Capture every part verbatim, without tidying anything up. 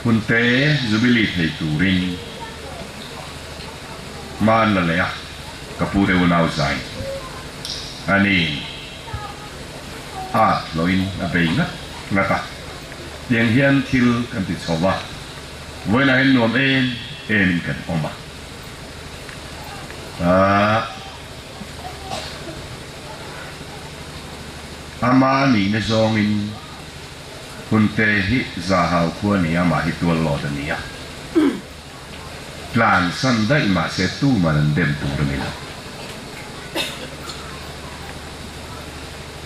Hunte Jubilee thei turin man la leh a, ka pute unau zai a ni at loin a bei ngat ngat a. Tiang hian thil kan ti chho va, vawiinah hian nuam em em in kan awm a. Ah, ama nihna zawngin Hunte hi Zahau khua ni a, amah hi Tuallawt a ni a. Tlansan daih mah se tuman an dem tur a ni lo.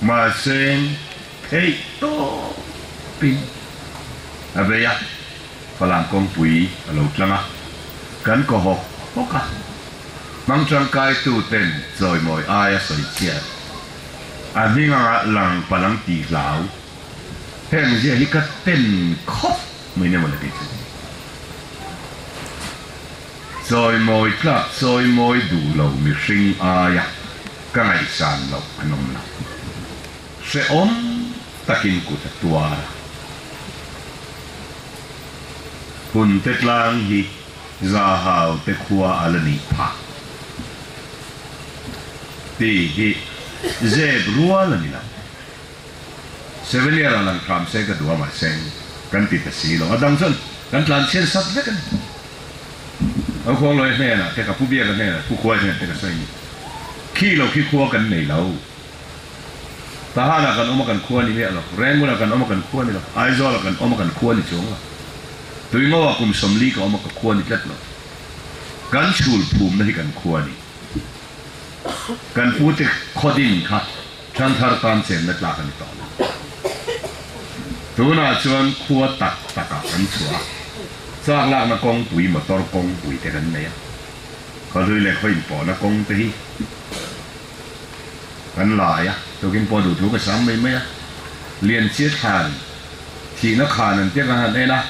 Mahse, theih tawpin a bei a, Falam kawngpui a lo tlang a, kan kaw hawk hawk a. Hmang ṭangkaituten chawimawi aia sawi chiah a hming anga lang palang tih hlau. Heng zia hi ka ten khawp mai emaw le ti chu. Chawimawi tlak, chawimawi duh lo mihring aia ka ngaihsan loh an awm lo. Hrehawm takin kut a tuar a. Hunte tlang hi Zahaute khua a la nih phah tih hi zep rual a ni lo. Seven year a lang hram se ka duh a, mahse kan ti ta si lo. A dang chuan kan tlan chhian sat vek a ni. A Khuanglawia hnenah te ka, Pu Biaka hnenah, Pu Khuaia hnenah te ka sawi a ni. Khi lo khi khua kan nei lo. Tahanah kan awm a, kan khua ni miah lo. Rangoon-ah kan awm a, kan khua ni lo. Aizawlah kan awm a, kan khua ni chuang lo. Tuingoah kum sawmli ka awm a, ka khua ni tlat lo. Kan chhul phumna hi kan khua ni. Kan pute khaw din kha Ṭhangthar tan chenna tlak a ni tawh lo. Tunah chuan khua tak takah kan chhuah a. Chak lakna kawngpui, motor kawngpui te kan nei a. Khaw hlui leh khaw inpawhna kawng te hi kan lai a. Tukin pawh duh thu ka sam mai mai a. Lianchia thlan thihna khan an tia kan han en a.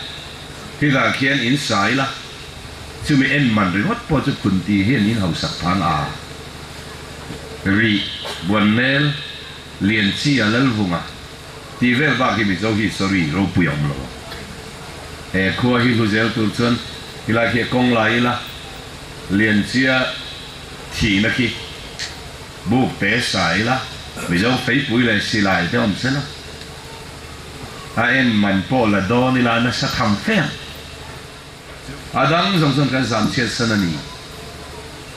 Khitah khian in sa ila. Chumi en man ringawt pawh chu phun ti hian in hausak phang a. Rih, Buannel, Lianchia, Lalvunga tih vel bak hi Mizo hi, sorry, ropui a awm lo. He khua hi hlu zel tur chuan hilai khi a kawng lai ila, Lianchia thihna khi buk te sa ila, Mizo feipui leh silai te awm sela. A en man pawh la dawn ila, nasa tham fe ang. A dang zawng chuan kan zam chhiat san a ni.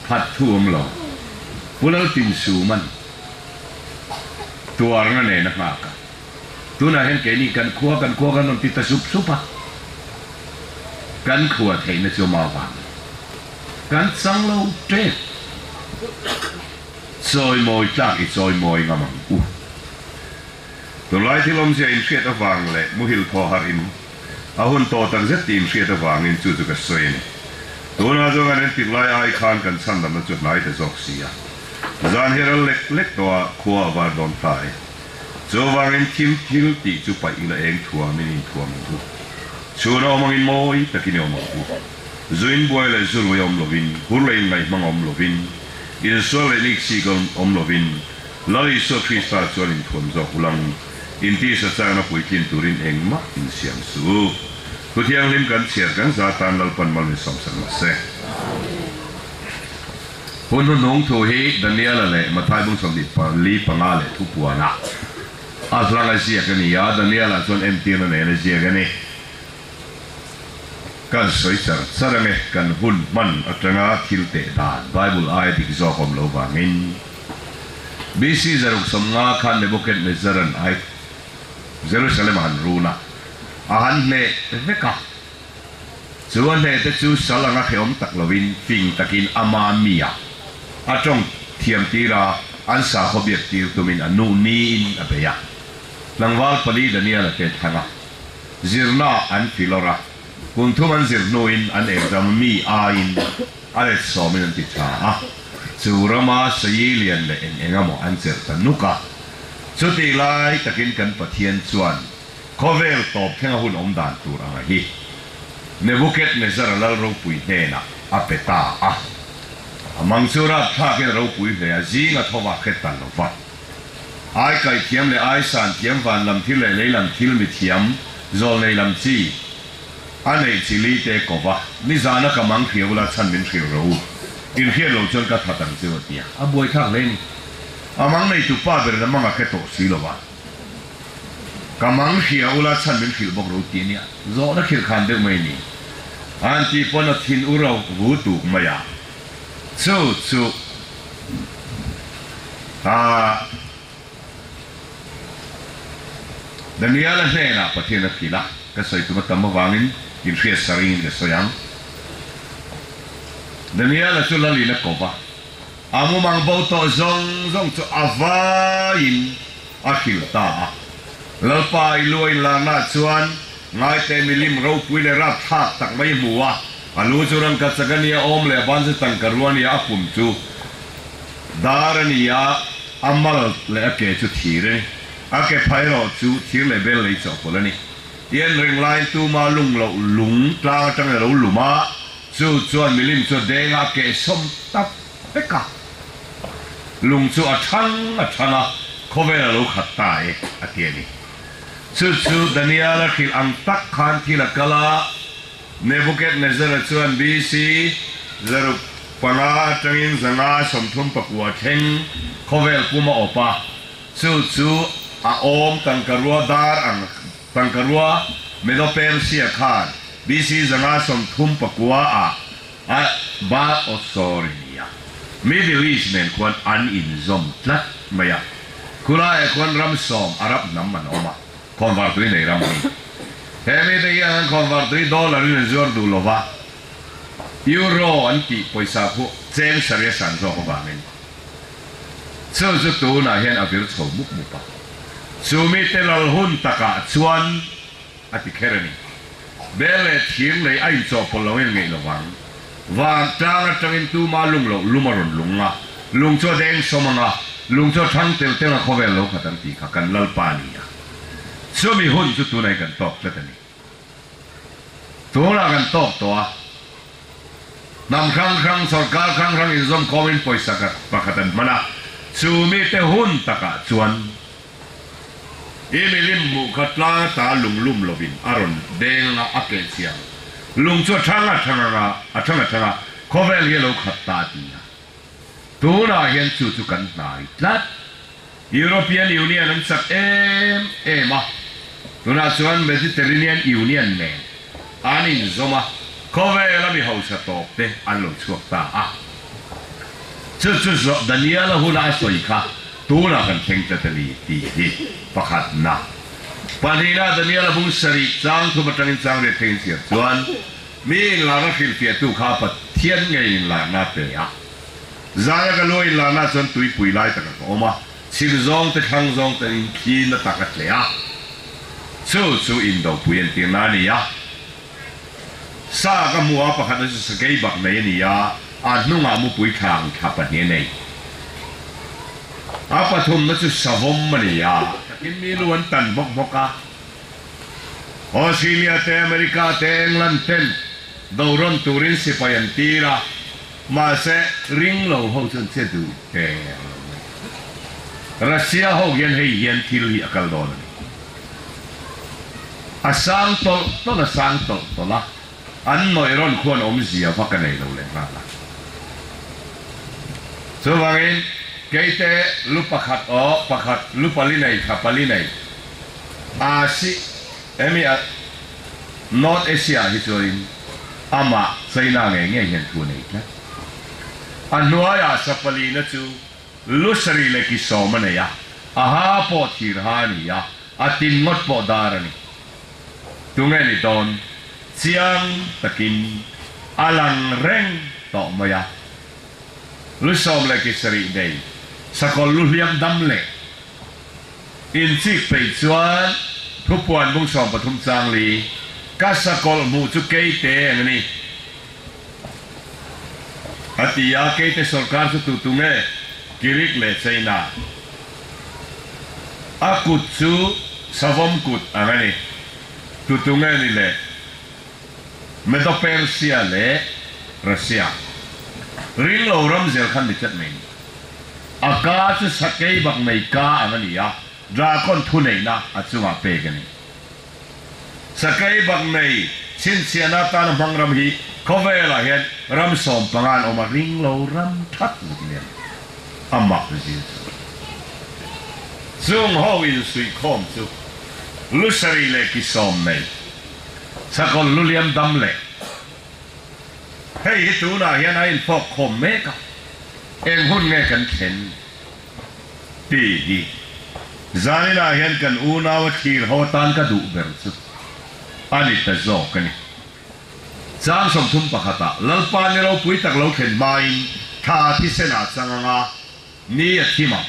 Phat thu awm lo. Pu Laltinsuman tuarna nen a nghak a. Tunah hian keini kan khua, kan khua kan rawn ti ta sup sup a. Kan khua theihna chu amah vang. Kan chang lo ṭep. Chawimawi tlak i chawimawi ngam ang u. Tunlai thil awmzia in hriat avang leh muhil thawh harhin a hun tawh tak zet tih in hriat avangin chu chu ka sawi a ni. Tunah chuan kan entir lai ai khan kan chhandamna chu hnai ta zawk si a. Zan hi a ral lek lek tawh a, khua a var dawn ta e. Chuvangin thil, thil tih chu paih ila eng thuamin inthuam ang u. Chhun a awm angin mawi takin i awm ang u. Zu inbuai leh zu rui a awm lovin, hur leh inngaihmang a awm lovin, insual leh inik sik a awm lovin, Lal Isua Krista chuan inthuam zawk ulang, intisa chakna puitlin turin engmah insiam suh u. Thu thianghlim kan chhiar kan za tan Lalpan mal min sawmsak mah se. Hun hnuhnung thu hi Daniela leh Mathai bung sawmhnih pali panga leh Thupuana a hlang a ziak a ni a, Daniela chuan entirna nen a ziak a ni. Kan sawi char char ang e, kan hun hman aṭanga thil teh dan Bible aia dik zawk awm lo vangin, B C zaruk sawmnga khan Nebuchadnezzar-an ai Jerusalem a han run a, a han hneh vek a. Chu a hneh te chu sal anga hrehawm tak lovin fing takin ama mi a, a ṭawng thiam tir a, an sakhaw biak tir tumin a nuh niin a bei a. Tlangval pali Daniela te thlang a, zirna an filawr a, kum thum an zir hnuin an exam mi aiin a let sawmin an ti ṭha a. Chu rama sayi lian leh eng eng emaw an cherh ta nuk a. Chutih lai takin kan Pathian chuan khawvel tawp thlenga hun awm dan tur anga hi Nebuchadnezzar-a lal ropui hnenah a pe ta a. A mang chu rapthlakin a ropui hle a, zing a tho va hre ta lo va. Ai kai thiam leh ai san thiam, van lam thil leh lei lam thil mi thiam, zawlnei lam chi, A neih chilite ko va, nizana ka mang hria ula chhan min hrilh ro u. In hriat loh chuan ka that ang che u a ti a. A buai thak hle ni. A mang neitu pa ber in a mang a hre tawh si lo va. Ka mang hria ula chhan min hrilh bawk ro ti a nia. Zawhna khirh khan deuh mai ni. An tih pawn a thin ura vu tuk mai a. Chu chu. A, Daniela hnenah Pathian a phil a, ka sawi tum a tam avangin inhriatsaringin ka sawi ang. Daniela chu Lalin a ko va, a mumang bo tawh zawng zawng chu a vaiin a hrilh ta a. Lalpa i lu a inlaknaah chuan ngaite milim ropui leh rapthlak tak mai a hmu a, a lu chu rangkachak a nia, awm leh a ban chu tangkarua a nia, a pum chu dar a ni a, a mal leh a ke chu thir a ni. A ke phah erawh chu thir leh bel lei chawhpawlh a ni. Tian ring laiin tuma lung loh lung tlang aṭangin a lo lum a, chu chuan milim chu a deng a, a ke sawm ta vek a. Lung chu a ṭhang a ṭhang a, khawvel a lo khat ta e, a ti a ni. Chu chu Daniela hrilh ang tak khan thil a kal a, Nebuchadnezzar-a chuan B C zaruk panga aṭangin zanga sawmthum pakua thleng khawvel pum a awp a, chu chu a awm tangkarua dar ang, tangkarua Medo-Persia khan B C zanga sawmthum pakua ah a ba, oh, sorry, ni a, Middle East nen khuan an inzawm tlat mai a. Khulaiah khuan ram sawm Arab hnam an awm a. Khawmvar tui nei ram a ni. He mite hian an khawmvar tui dollar-in an zuar duh lo va. Euro an tih pawisa khu cheng sarih a san zawk avangin chu chu tunah hian a vir chho mup mup a. Chu mite lal hun takah chuan a ti kher a ni. Bel leh thir lei a inchawhpawlh lo in ngaih lo vang. Van tang aṭangin tuma lung loh lum a rawn lung a, lung chu a deng sawm ang a, lung chu a ṭhang tel tel a, khawvel lo khat ang tih kha kan Lalpa a ni a. Chumi hun chu tunah kan tawk tlat a ni. Tunah kan tawk tawh a. Hnam hrang hrang, sawrkar hrang hrang inzawm khawmin pawisa khat pakhat an hman a. Chu mite hun takah chuan i milim hmuh kha tlang ata lung lum lovin a rawn deng ang a, a keh chiang. Lung chu a ṭhang a ṭhang ang a, a ṭhang a ṭhang a, khawvel hi a lo khat ta a ti a. Tunah hian chu chu kan hnai tlat. European Union an chak em em a. Tunah chuan Mediterranean Union nen an inzawm a, khawvela mi hausa tawk te an lo chhuak ta a. Chu chu zawh Daniela huna a sawi kha tunah kan thleng tlat a ni tih hi pakhatna. Pahnihna Daniela bung sarih chang thum aṭangin chang riat thlengin chhiar chuan mi inlakna hrilhfiahtu kha Pathian ngei inlakna pe a. Zana ka lu inlakna chuan tuipui lai taka ka awm a, chhim zawng te, thlang zawng te in thlin a tak a tle a. Chu chu indopui entirna a ni a. Sa ka hmu a, pakhatna chu sakei bak nei a ni a, a hnungah mupui thlang thla pahnih a nei. A pathumna chu savawm a ni a, takin mi lu an tan hmawk hmawk a. Australia te, America te, England ten do rawn turin sipai an tir a, mahse, ring lo ho chuan che duh teh ang lo mai. Russia ho hian hei hian thil hi a kal dawn a ni. A sang tawlh tawlh, a sang tawlh tawlh a, an nawih rawn khuan awmzia vak a nei lo leh nghal a. Chuvangin keite lu pakhat aw, pakhat lu pali nei, thla pali nei, a si, Emi a North Asia hi chuanin amah China ngei ngei hian thu a nei tlat. A hnuaiah sapalina chu lu sarih leh ki sawm a nei a, a ha pawh thir ha a ni a, a tin ngawt pawh dar a ni. Tunge ni dawn? Chiang takin a lang reng tawh mai a. Lu sawm leh ki sarih nei, sakawlh lu hliam dam leh. Inchik peih chuan Thupuan bung sawm pathum chang li, ka sakawlh hmuh chu keite ang a ni, a ti a. Keite sawrkar chu tu tunge? Kirik leh China. A kut chu savawm kut ang a ni, tu tunge ni leh? Medo-Persia leh Russia. Ring lo ram zel khan ni tlat mai ni. A ka chu sakei bak nei ka ang a ni a, dragon thuneihna a chungah pek a ni. Sakei bak nei, Chhinchhiahna tan a hmang ram hi khawvelah hian ram sawm panga an awm a, ring lo ram that luh lian amah zia chu. Chung ho insuihkhawm chu lu sarih leh ki sawm nei, sakawr lu liam dam leh hei hi tunah hian a infawk khawm mek a, eng hun nge kan thlen tih hi zaninah hian kan unau a thlir ho atan ka duh ber chu a ni ta zawk a ni. Chang sawmthum pakhatah Lalpa ni ropui tak lo thlen hmain thla thisenah chang anga ni a thim a.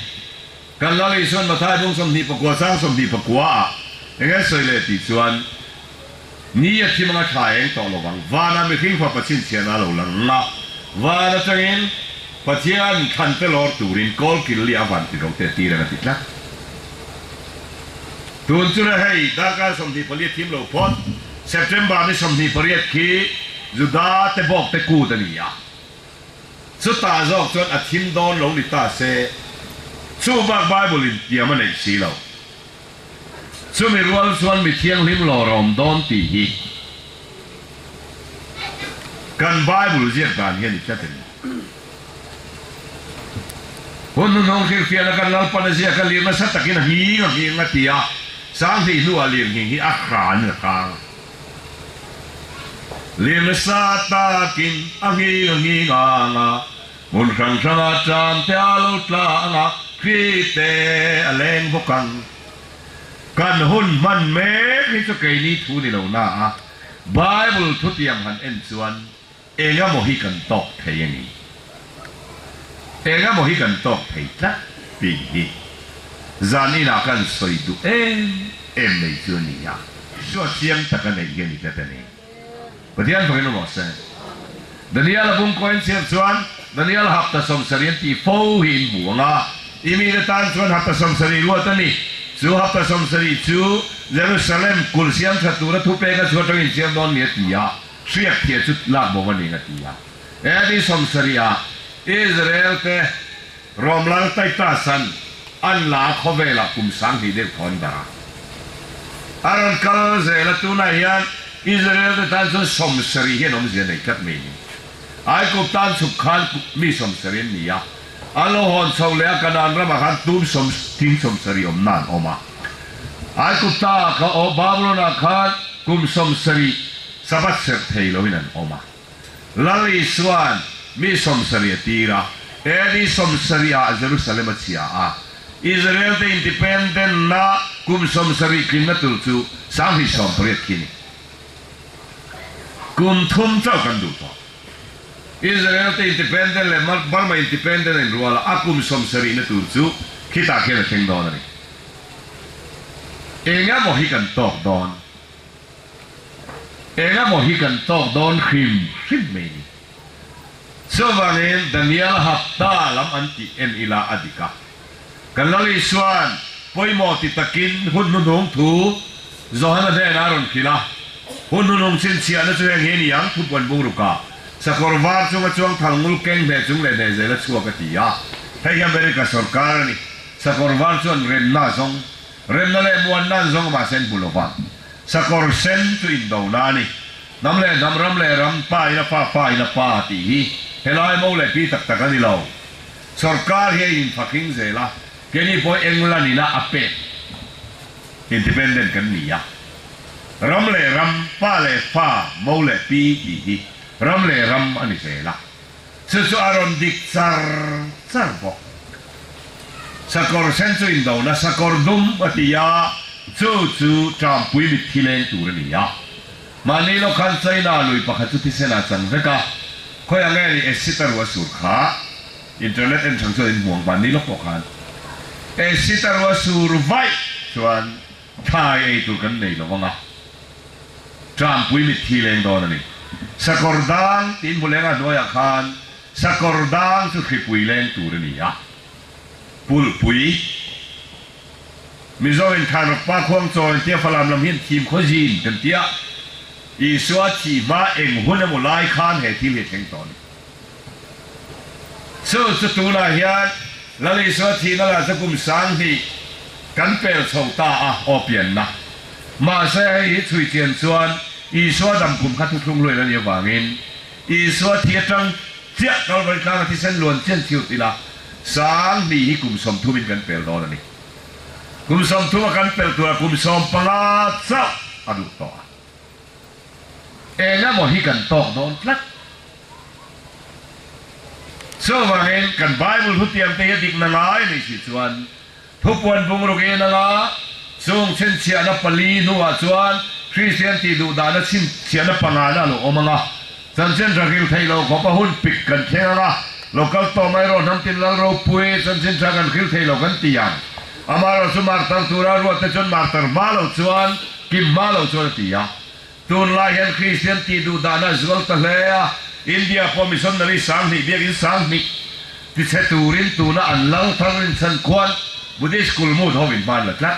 Kan Lal Isuan Mathai bung sawmhnih pakua chang sawmhnih pakua ah eng nge sawi le tih chuan, ni a thim anga thla eng tawh lo vang, vana mihring fapa chhinchhiahna lo lang anga, van aṭangin Pathian thlan pe lawr turin kawl kil li a vantirhkohte tir ang a ti tlat. Tun chu hei darkar sawmhnih pali a thim lo phawt, September ni sawmhnih pariat khi Juda te bawk te kut a ni a. Chutah zawk chuan a thim dawn lo ni ta se, chu bak Bible intiam a neih si lo. Chumi rual chuan mi thianghlim lawr a awm dawn tih hi kan Bible ziak dan hian i tlat a ni. Hun hnuhnung hrilhfiahna kan Lalpan a ziak a, lirna sa takin a nghing a nghing a ti a, sanghnih hnuah lirnghing hi a hran a khang. Lirna sa takin a nghing a nghing ang a, hmun hrang hranga ṭam te a lo tla ang a, Kriste a leng bawk ang. Kan hun hman mek hi chu keini thu ni lo na a, Bible thutiam han en chuan engemaw hi kan tawk thei a ni. Engemaw hi kan tawk thei tlat tih hi zaninah kan sawi duh em em mai chu a ni a. Isua chiang taka neih hian i tlat a ni. Pathian fangin awm se. Daniela bung kua in chhiar chuan Daniela hapta sawmsarih an tih fo hi in hmu ang a, i mite tan chuan hapta sawmsarih ruat a ni. Chu hapta sawmsarih chu Jerusalem kulh siam ṭha tura thupek a chhuat ṭawngin chiar dawn ni a ti a, hriak thiah chu lak bo a ni a ti a. A D sawmsarih ah Israel te Rom lal Titus-an an la khawvelah kum sang hnih deuh thawn bar a. A rawn kal zel a, tunah hian Israel te tan chuan sawmsarih hian awmzia nei tlat mai ni. Aigupta an chhuk khan mi sawmsarih an ni a, an lo hawn chho leh a, Kanan ramah khan tum sawm, thing sawmsarih awmna an awm a. Aigupta kha, aw, Babylon-ah khan kum sawmsarih Sabbath serh thei loin an awm a. Lal Isuan mi sawmsarih a tir a, A D sawmsarih ah Jerusalem a chhia a. Israel te independent-na kum sawmsarih tlinna tur chu sang hnih sawm pariat khi ni. Kum thum chauh kan duh tawh. Israel te independent leh Mar-, Burma independent a inrual a, a kum sawmsarihna tur chu khitah khian a thleng dawn a ni. Engemaw hi kan tawk dawn. Engemaw hi kan tawk dawn hrim hrim mai ni. Chuvangin Daniel hapta lam an tih en ila a dik a. Kan Lal Isuan pawimawh ti takin hun hnuhnung thu Johana hnenah a rawn hrilh a. Hun hnuhnung chhinchhiahna chu heng hi a ni ang, Thupuan bung rukah sakawr var chunga chuang thal ngul keng hne chung leh hne zel a chhuak a ti a. Hei hi America sorkar a ni. Sakawr var chuan remna zawng, remna leh muanna an zawng a, mahse an hmu lo va. Sakawr sen chu indona a ni. Hnam leh hnam, ram leh ram, pa ina fa, fa ina pa tih hi helai mo leh pi tak tak a ni lo. Sorkar hi a infak hring zel a, keini pawh England ina a pet independent kan ni a. Ram leh ram, pa leh fa, mo leh pi tih hi ram leh ram a ni zel a. Chu chu a rawn dik char char bawk. Sakawr sen chu indona, sakawr dum a ti a, chu chu ṭampui mitthi leng tur a ni a. Mahni lawk khan China lui pakhat chu thisena chang vek a. Khawi ang nge ni Esita ruah sur kha? Internet en chang chuan in hmuang, mahni lawk pawh khan. Esita ruah sur vaih chuan thlai ei tur kan nei lo vang a. Ṭampui mitthi leng dawn a ni. Sakawr dang tiin hmu leng a, hnuaiah khan sakawr dang chu thlipui leng tur a ni a. Pulpui. Mizo in thlan rawk pa khuang chaw in tia, Falam lam hian thim khaw zin kan tia. Isua thih hma eng hun emaw lai khan he thil hi thleng tawh a ni. Chu chu tunah hian Lal Isua thihna lah chu kum sang hnih kan pel chho ta a, aw pianna. Mahse, hei hi chhui chian chuan Isua dam kum khat thuthlung luai na ni avangin, Isua thi atang chiah Kalvari tlanga thisen luan chian chiu tila, sang hnih hi kum sawmthum in kan pel dawn a ni. Kum sawmthum a kan pel tura kum sawmpanga chauh a duh tawh a. Ena maw hi kan tawk dawn tlat. Chuvangin kan Bible thutiamte hi a dik na ngai ni si chuan, Thupuan bung ruk in anga, chung chhinchhiahna pali hnuah chuan Kristian tih duhdahna chhinchhiahna pangana a lo awm anga, chanchin ṭha hril thei lo khawpa hun pik kan thleng anga, local tawh mai rawh hnam tin lal ropui chanchin ṭha kan hril thei lo kan ti ang. Amaherawhchu martar tura ruatte chuan martar hma lo chuan kim hma lo chuan a ti a. Tunlai hian Kristian tih duhdahna zual ta hle a, India pawh missionary sang hnih biakin sang hnih tichhe turin tuna an lal thar rinchhan khuan Buddhist kulmut ho in hman la tlat.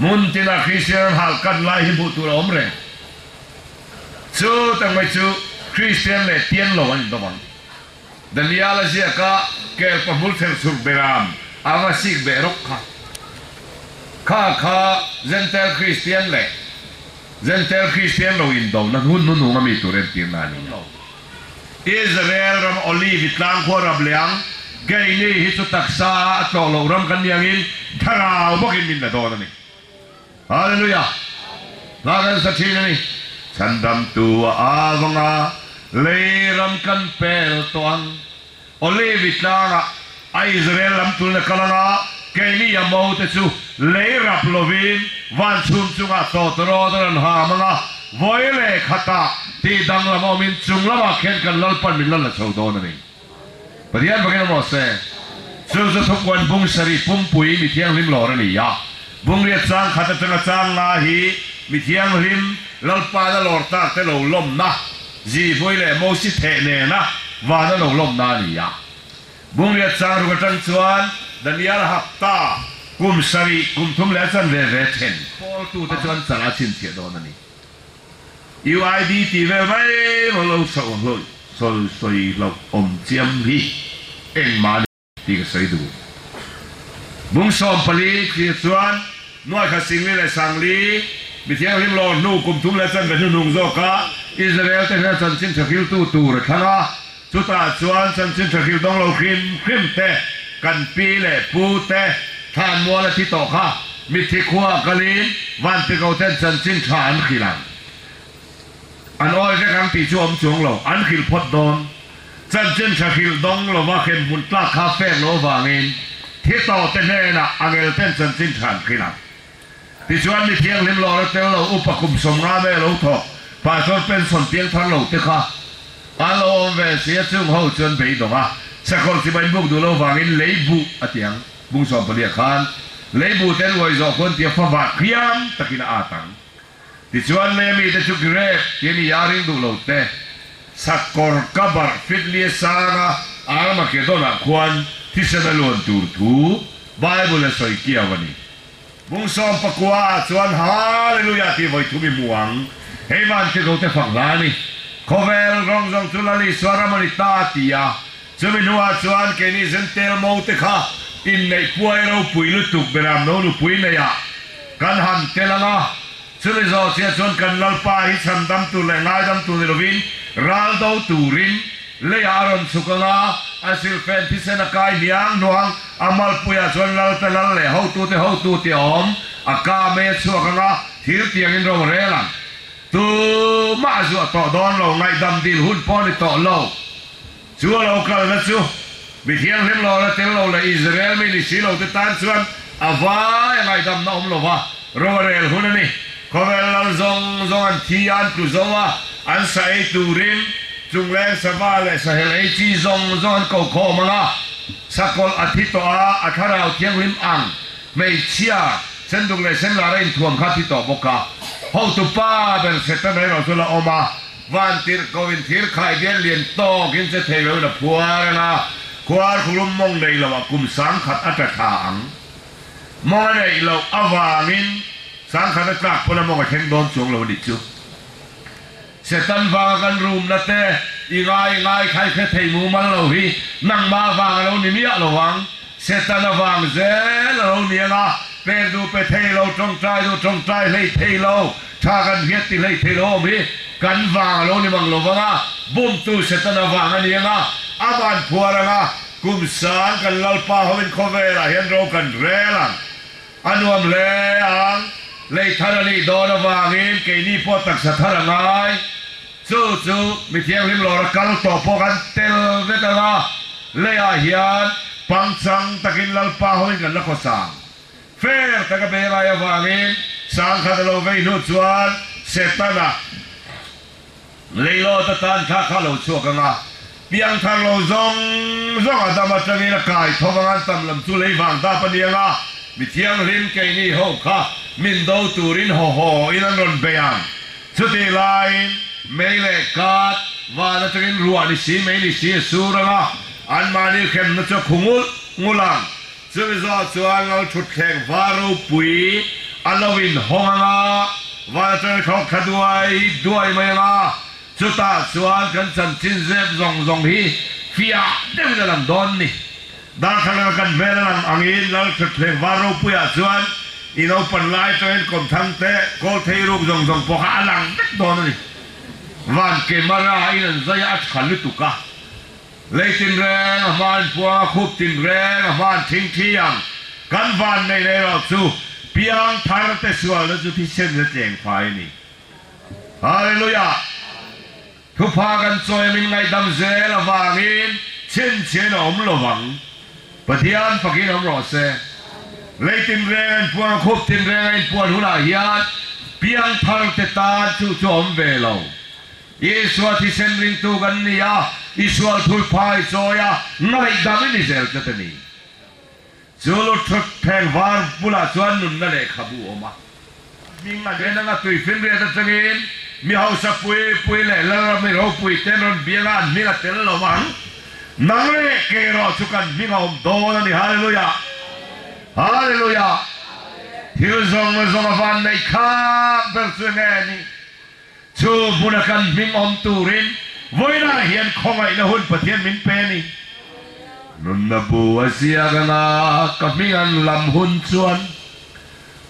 Hmun tina Kristian an hal kan lai hi hmuh tur a awm reng. Chutang mai chu Kristian leh tian lo an in dawm ang. Daniela ziaka kelpa hmul thel chhur beram a va sik beh rawk kha. Kha kha Gentile Kristian leh Gentile Kristian lo indona hun nunung a mi tur entirna a ni lo. Israel ram Olive tlang khua rap leh ang, keini hi chu taksa a tlawh loh ram kan ni angin thlarau bawkin min la dawn a ni. Hallelujah. Hla kan sa ṭhin a ni. Chhandamtu a avanga leiram kan pel tawh ang. Olive tlangah a Israel lam tulna kal anga, keini a mote chu lei rap lovin van chhum chungah tawtawrawt a rawn ham anga, vawi leh khatah tih danglam awmin chung lamah khian kan Lalpan min la la chho dawn a ni. Pathian bangin a maw se. Chu chu Thupuan bung sarih pumpui mi thianghlim lawr a ni a. Bung riat chang khat aṭanga chang nga hi mi thianghlim Lalpan a lawr takte lo lawmna, zi vawi leh Mosi theh nena vana lo lawmna a ni a. Bung riat chang ruk aṭang chuan Daniel hapta kum sarih, kum thum leh a chanve ve ṭhen pawltute chuan chalh a chhinchhiah dawn a ni. U I D tih vel mai lo lo sawi hlawih, sawi, sawi hlawh awm chiam hi engmah a ni tih ka sawi duh. Bung sawm pali tih chuan nuai khat singli leh sangli mi thianghlim lawr hnu kum thum leh chanve hnu hnung zawka Israel te hian chanchin ṭha hriltu tur a thlang a, chutah chuan chanchin ṭha hril dawng lo hrim hrim te, kan pi leh pu te, thlanmuala thi tawh kha mitthi khua kalin vantirhkoh ten chanchin ṭha an hrilh ang. An awi vek ang tih chu awm chuang lo, an hrilh phawt dawn. Chanchin ṭha hrilh dawng lova khenhmun tlak kha fek lo avangin thi tawh te hnenah angel ten chanchin ṭha an hrilh ang. Tichuan mi thianghlim lawra tel lo upa kum sawmnga mai a lo thawk, pastor pension piang thar lo te kha an lo awm ve si a, chung ho chuan beidawng a, sakawr chibai buk duh lo vangin leibuh a ti ang. Bung sawm pali ah khan leibuh te an uai zawh khuan tia favak hriam takin a at ang. Tichuan lei a mite chu grape tih a ni a, ring duh lo te, sakawr kabar fitli a sanga Armagedon ah khuan thisen a luan tur thu Bible a sawi kiau a ni. Bung sawm pakua ah chuan Hallelujah tih vawi thum i hmu ang. Hei vantirhkoh te fak hla a ni. Khawvel rawng zawng chu Lal Isua ram a ni ta a ti a. Chumi hnuah chuan keini Gentile mote kha inneih puai ropui lutuk beram no nupui neihah kan han tel ang a. Chumi zawh chiah chuan kan Lalpa hi chhandam tur leh ngaidam tur ni lovin, ral do turin, leiah a rawn chhuk ang a, a silfen thisen a kai hniang hnuang, a malpuiah chuan lal te lal leh hotute hotute a awm, a ka mai a chhuak ang a, thir tiangin ro a rel ang. Tumah zuah tawh dawn lo, ngaihdam dil hun pawh ni tawh lo. Chu a lo kalna chu, mi thianghlim lawra tel lo leh Israel mi ni si lo te tan chuan a vai a ngaihdamna awm lo va, ro a rel hun a ni. Khawvel lal zawng zawng an thi a, an tlu zo a, an sa ei turin, chungleng sava leh sahel ei chi zawng zawng an ko khawm ang a, sakawlh a thi tawh a, a thlarau thianghlim ang, hmeichhia senduk leh senlara inthuam kha thi tawh bawk a, hotupa ber Setana erawh chu la awm a, vantirhkohin thir khai bial lian tawkin che thei loin a phuar ang a, khuar khulum mawng nei loah kum sangkhat a ṭha ṭha ang. Mawng a neih loh avangin sangkhat a tlak pawn a mawng a thleng dawn chuang lo a nih chu. Setan vanga kan rumna te i ngai i ngai khai khe thei mumal lo hi nangma vang a lo ni miah lo ang. Setan avang zel a lo ni ang a, pek duh pe thei lo, ṭawngṭai duh ṭawngṭai hlei thei lo, Kha kan hriat ti hlei thei lo om hi, kan vang a lo ni mang lo vang a, bumtu Satan a vang a ni ang a, a man phuar ang a, kum sang kan Lalpa ho in khawvel ah hian ro kan rel ang. A nuam hle ang, lei thar a nih dawn avangin keini pawh taksa thar a ngai. Chu chu mithianghlim lawr a kal tawh pawh kan tel vek ang a, leiah hian pangchang takin Lalpa ho in kan la khawsa ang. Fair taka be ngai avangin sangkhat a lo vei hnu chuan Setana leilawt atan kha kha lo chhuak ang a, piangthar lo zawng zawng a dam aṭangin a kai tho ang a, an tam lam chu lei vang dap a ni ang a, mithianghlim keini ho kha min do turin haw haw in an rawn bei ang. Chutih laiin mei leh kat van aṭangin ruah ni si, mei ni si a sur ang a, anmahni hremna chu a khu ngulh ngulh ang. Chumi zawh chuan Lalṭhutthleng var ropui a lo inhawng ang a, van aṭangin a thlawk thla duai duai mai ang a, chutah chuan kan chanchin zep zawng zawng hi fiah deuhin a lang dawn ni. Darthlalang kan hmel a lang angin Lalṭhutthleng var ropuiah chuan in open lai aṭangin Kawmthang te, Kawlthei ruk zawng zawng pawh kha a lang vek dawn a ni. Van camera in an zai a, a ṭha lutuk a. Leitinreng a hma an puang a, Khuptinreng a hma an ṭhingṭhi ang. Kan vannei nei erawh chu piangtharte sualna chu thisen a tleng fai a ni. Hallelujah! Thupha kan chawi a min ngaihdam zel avangin chhinchhiahin a awm lo vang. Pathian fakin awm rawh se. Leitinreng a inpuan, Khuptinreng a inpuan hunah hian piangtharte tan chu chu a awm ve lo. Isua thisen ringtu kan ni a, Isua thupha i chawi a, ngaihdam i ni zel tlat a ni. Chu Lalṭhutthleng var bulah chuan nunna lehkhabu a awm a. Hming a en ang a, Tuifinriat aṭangin mi hausa pui pui leh Lalram mi ropui ten rawn biang a, an hming a tel lo ang. Nang leh kei erawh chu kan hming a awm dawn a ni. Hallelujah! Hallelujah! Thil zawng zawng a vannei khak ber chu enge ni? Chu hmuna kan hming awm turin vawiinah hian khawngaihna hun Pathian min pe a ni. Nunna bu a ziak ang a, ka hming an lam hun chuan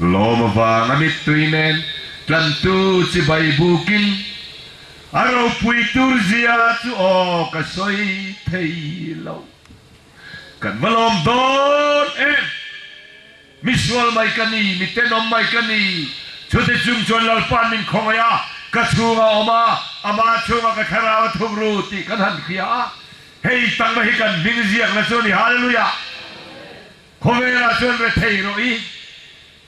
lawm avanga mittui nen tlantu chibai bukin a ropui tur zia chu aw ka sawi thei lo. Kan va lawm dawn em! Misual mai ka ni, mi tenawm mai ka ni. Chuti chung chuan Lalpan min khawngaih a, ka chhunga awm a, ama chhunga ka thlarau a thuk ru tih kan han hria a. Hei tangna hi kan hming ziakna chu a ni. Hallelujah! Khawvelah chuan rethei rawh i.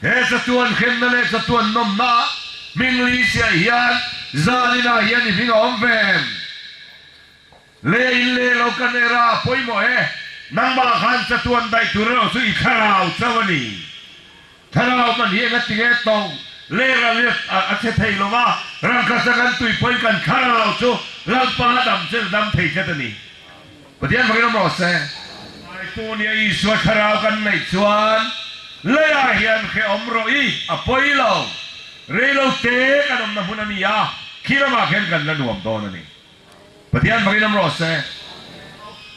He chatuan hremna leh chatuan nawmna hming li siah hian zaninah hian i hming a awm ve em? Lei in lei lo kan er a, pawimawh e. Nangmah khan chatuan daih tur erawh chu i thlarau chauh a ni. Thlarau man hi engatinge tawng lei ralriat a, a chhe thei lo va, rangkachak an tui pawhin kan thlarau chu Lalpa dam chen dam thei tlat a ni. Pathian fakin awm rawh se. Ai, tunia Isua thlarau kan neih chuan leiah hian hre awm rawh i, a pawi lo. Rei lo te kan awmna hmun a ni a, khi lamah khian kan la nuam dawn a ni. Pathian fakin awm rawh se.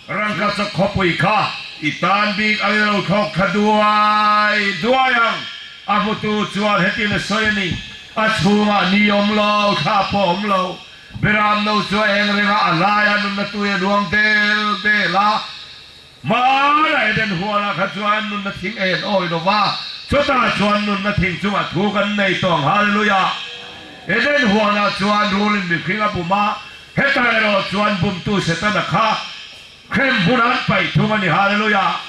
Rangkachak khawpui kha i tan bik angin a lo thlawk thla duai duai ang. A hmutu chuan hetin a sawi a ni. A chhungah ni awm lo, thla pawh awm lo. Beram no chu a eng reng a, a laia nunna tui a luang del del a. Hmana Eden huanah kha chuan nunna thing a en awi lo va, chutah chuan nunna thing chungah thu kan nei tawh ang. Hallelujah! Eden huanah chuan rul in mihring a bum a, hetah erawh chuan bumtu Setana kha hremhmunah an paih thung a ni. Hallelujah!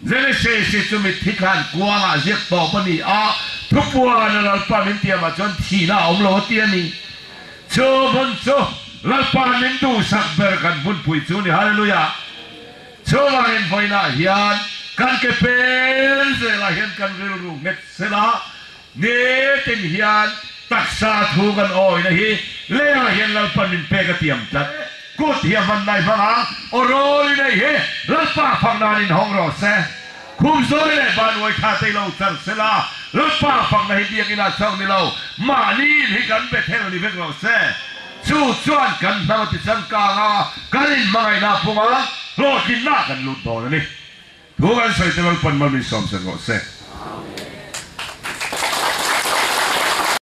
Genesis chu mitthi thlan kuangah ziak tawp a ni a, Thupuana Lalpa min tiamah chuan thihna a awm lo a ti a ni. Chu hmun chu Lalpa min duhsak ber kan hmunpui chu ni. Hallelujah! Chuvangin vawiinah hian kan ke pen zelah hian kan rilru nghet sela, nitin hian taksa thu kan awina hi leiah hian Lalpan min pek a tiam tlat. Kut hi a hman nai hmang a, awrawl i neih hi Lalpa fakna an inhawng rawh se. Khum zawi leh ban uai ṭha te i lo char sela, Lalpa fakna hi biakinah chauh ni lo, mahni in hi kan Bethel ni vek rawh se. Chu chuan kan hnam a tichangkang a, kan inhmangaihna pung a, hlawhtlinna kan lut dawn a ni. Thu kan sawi te Lalpan mal min sawmsak rawh se.